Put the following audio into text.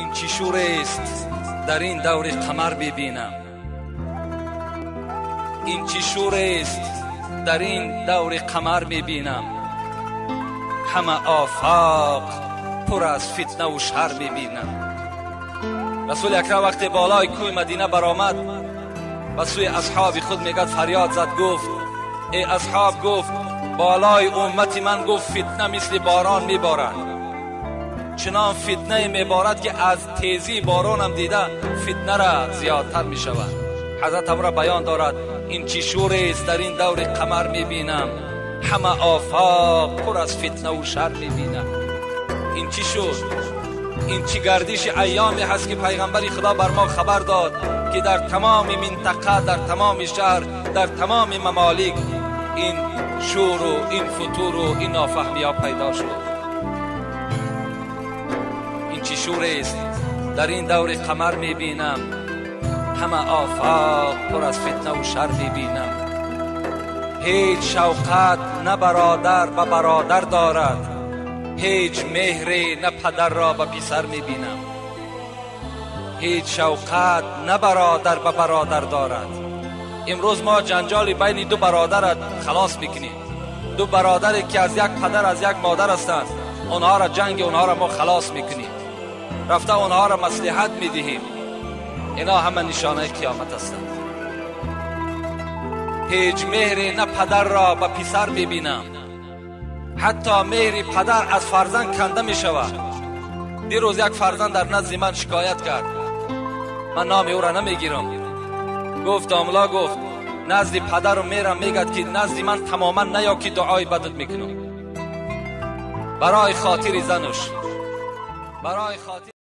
Ин чӣ шурест дар ин даври қамар мебинам, ин чӣ шурест дар ин даври қамар мебинам, ҳама офоқ пур аз фитнаву шар мебинам. Расули акрам вақте болои кӯҳи Мадина баромад, ба сӯи асҳоби худ мегӯяд, фарёд зад, гуфт: эй асҳоб, гуфт, болои уммати ман, гуфт, фитна мисли борон меборад, чунон фитнае меборад, ки аз тезии боронам дида фитнара зиёдтар мешавад. Ҳазрат ҳамро баён дорад: ин чӣ шурест дар ин даври қамар мебинам, ҳама офоқ пур аз фитнаву шар мебинам. Ин чӣ шуд? Ин чӣ гардиши айёме ҳаст, ки пайғамбари Худо бар мо хабар дод, ки дар тамоми минтақа, дар тамоми шаҳр, дар тамоми мамолик ин шуру ин футуру ин нофаҳмиҳо пайдо шуд. Ин чӣ шурест дар ин даври қамар мебинам, ҳама офоқ пур аз фитнаву шар мебинам. Ҳеҷ шавқат на бародар ба бародар дорад, ҳеҷ меҳре на падарро ба писар мебинам. Ҳеҷ шавқат на бародар ба бародар дорад. Имрӯз мо ҷанҷоли байни ду бародарро халос мекунем. Ду бародаре ки аз як падар, аз як модар ҳастанд, онҳоро ҷанги онҳоро мо халос мекунем, рафта онҳоро маслиҳат медиҳем. Ино ҳама нишонаи қиёмат ҳастанд. Ҳеҷ меҳре на падарро ба писар мебинам, ҳатто меҳри падар аз фарзанд канда мешавад. Дирӯз як фарзанд дар назди ман шикоят кард, ман номи ӯро намегирам. Гуфт: домла, гуфт, назди падару мерам, мегӯяд, ки назди ман тамоман наё, ки дуои бадат мекунам барои хотири зануш, барои хотир